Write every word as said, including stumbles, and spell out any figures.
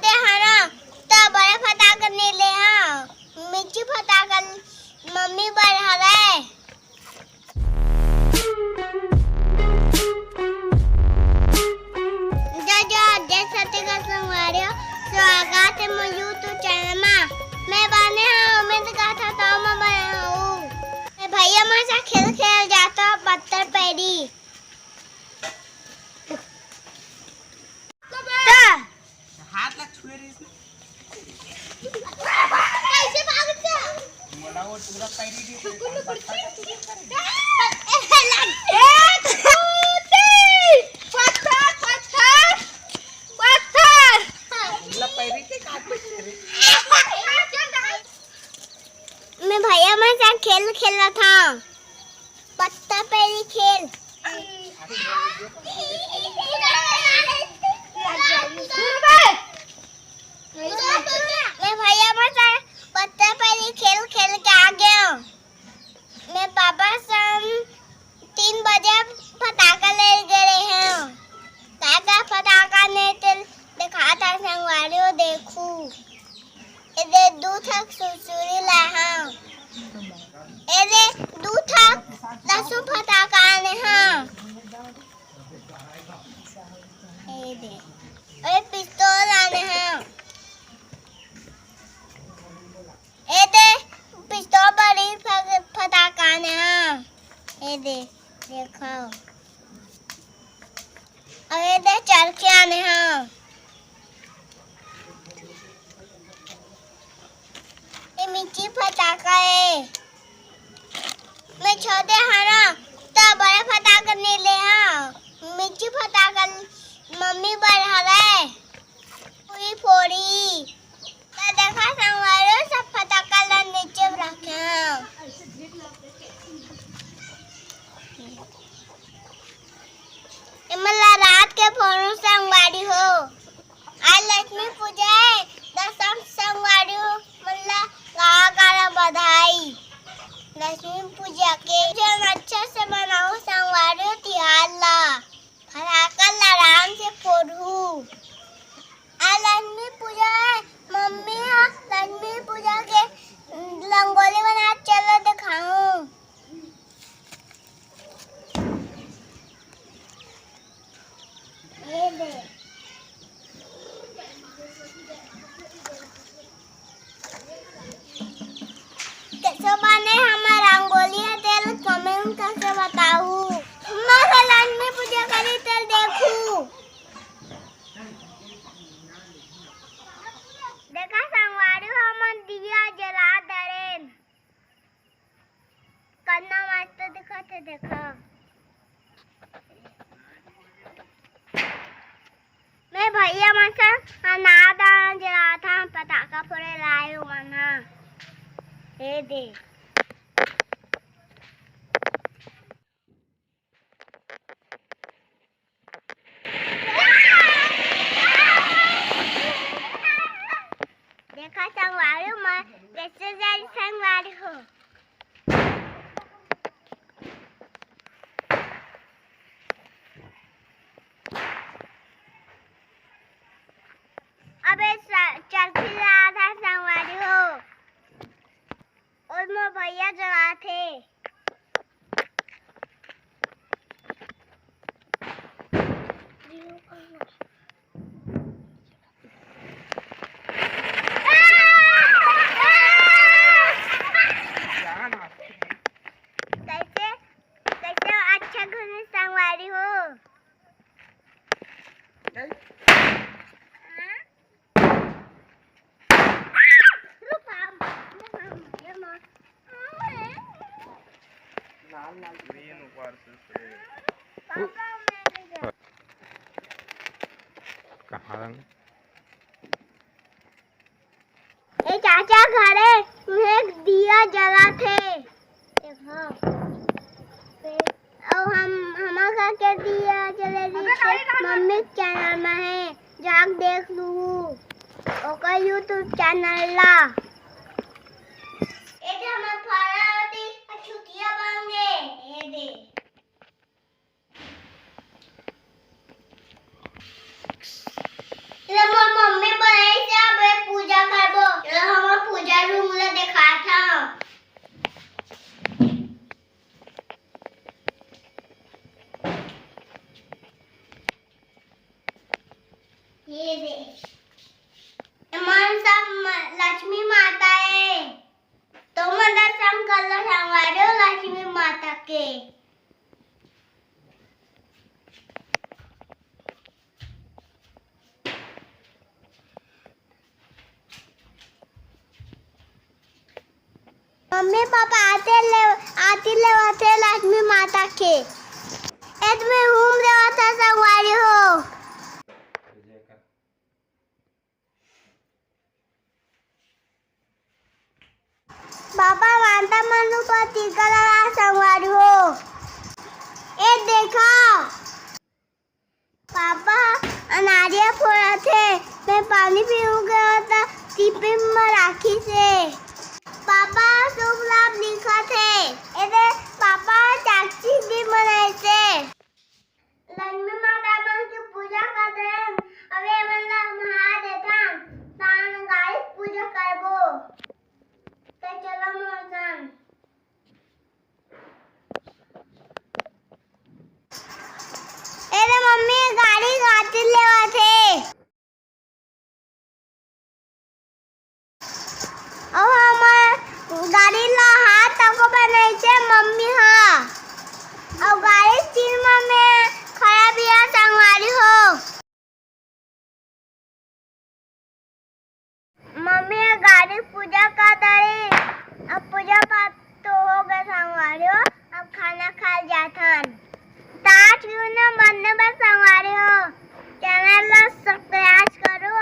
ते हरा, त बड़े फटाका नइ ले हा, मिर्ची फटाका मम्मी बर हरय। जय जोहार, जय छत्तीसगढ़ संगवारी हो, स्वागत हे मोर YouTube चैनल मा। मैं बने हंव, उम्मीद करथंव तहूं मन बने होहू। मैं भैया मन संग खेल खेले जाथंव पत्थर पैरी। त हाथ ला छुए रहिस ना। कैसे भागत हे? मोला वो टुकड़ा पैरी दी। एक, दो, तीन। पत्थर, पत्थर, पत्थर। मोला पैरी के काट में छुए रहिस। मैं भैया मन संग खेल खेलत हंव। पत्ता पैरी खेल। मैं भैया मन संग पत्ता पैरी खेल खेल के आ गे हंव। मैं पापा संग तीन बजे फटाका ले गे रेहेंव। का का फटाका ने तेला देखात हंव संगवारी हो, देखू। एदे दू ठक सुरसुरी लाए हंव। एदे दू ठक लसुन फटाका आने हंव। एदे, ए पिस्तौल आने हंव। एदे पिस्तौल बड़ी फ-, फटाका आने हंव। एदे, देखव। अउ एदे चरखी आने हंव। ए मिर्ची फटाका ए। मैं छोटे हंव ना, त बड़े फटाका नइ ले हंव। मिर्ची फटाका मम्मी बर हरय। पूरी फोड़ी। त देखा संगवारी हो, सब फटाका ला नीचे रखे हंव। एमन ला रात के फोड़हूं संगवारी हो। आज लक्ष्मी पूजा हे, त सब संगवारी हो मन ला गाड़ा गाड़ा बधाई। लक्ष्मी पूजा के जन अच्छा से मनाहू संगवारी हो तिहार ला। फटाका ला आराम से फोड़हू। आज लक्ष्मी पूजा हे, मम्मी ह लक्ष्मी पूजा के रंगोली बना, चलो देखाहूं। ये दे। कइसे बने हमर रंगोली ह, तेला comment करके बताहू। मैं ह लक्ष्मी पूजा करी, तेला देखहू। देखा संगवारी हो, हमन दिया जला डरेन। कतना मस्त दिखत हे, देखा। मैं भैया मन संग अनार दाना जलात हंव, पटाखा फोड़े ला आए उमन ह। ए दे। देखा संगवारी हो, मैं कइसे जली संगवारी हो। अबे स-, चरखी ला आधा संगवारी हो। अउ मोर भैया जलात हे। कइसे, कइसे अच्छा घूमे संगवारी हो? हाँ? कहाँ रंग? ए चाचा घरे उहे दिया जलात हे। देखो। अउ हम, हमर घर के दिया जले रहिस हे, मम्मी के चैनल में हे, जाके देख लूहू ओकर YouTube चैनल ला। ए दे हमर फरा होती, छुतिया बन गे, ए दे। ले मोर मम्मी बनाई एमन सब म-, लक्ष्मी माता ए। तो मन दर्शन कर लो संगवारी हो लक्ष्मी माता के। मम्मी पापा आते ले, आती लेवत हे लक्ष्मी माता के। ए त में हूम देवत हे संगवारी हो। पापा माता मन ऊपर टीका लगा संगवारी हो। ए देखा। पापा अनारिया फोड़त हे, मैं पानी पीहूं कहे त टिफिन म राखिस हे। पापा शुभ लाभ लिखत हे। एदे पापा चाची जी बनाइस हे। लक्ष्मी माता मन के पूजा कर देन, अबे मन ला नहा देथन, तान गाड़ी पूजा करबो। त चलो मोर संग। एरे मम्मी गाड़ी खातिर लेवत हे। अउ हमर गाड़ी ला हाथ तको बनाइसे मम्मी हा। अउ गाड़ी तीन में खड़ा बिया संगवारी हो। मम्मी ह गाड़ी पूजा कर डरी। अब पूजा पाठ तो हो गए संगवारी हो, अब खाना खाए जाथन। ताज क्यों ना बनने बस संगवारी हो, चैनल ला सब्सक्राइब करो,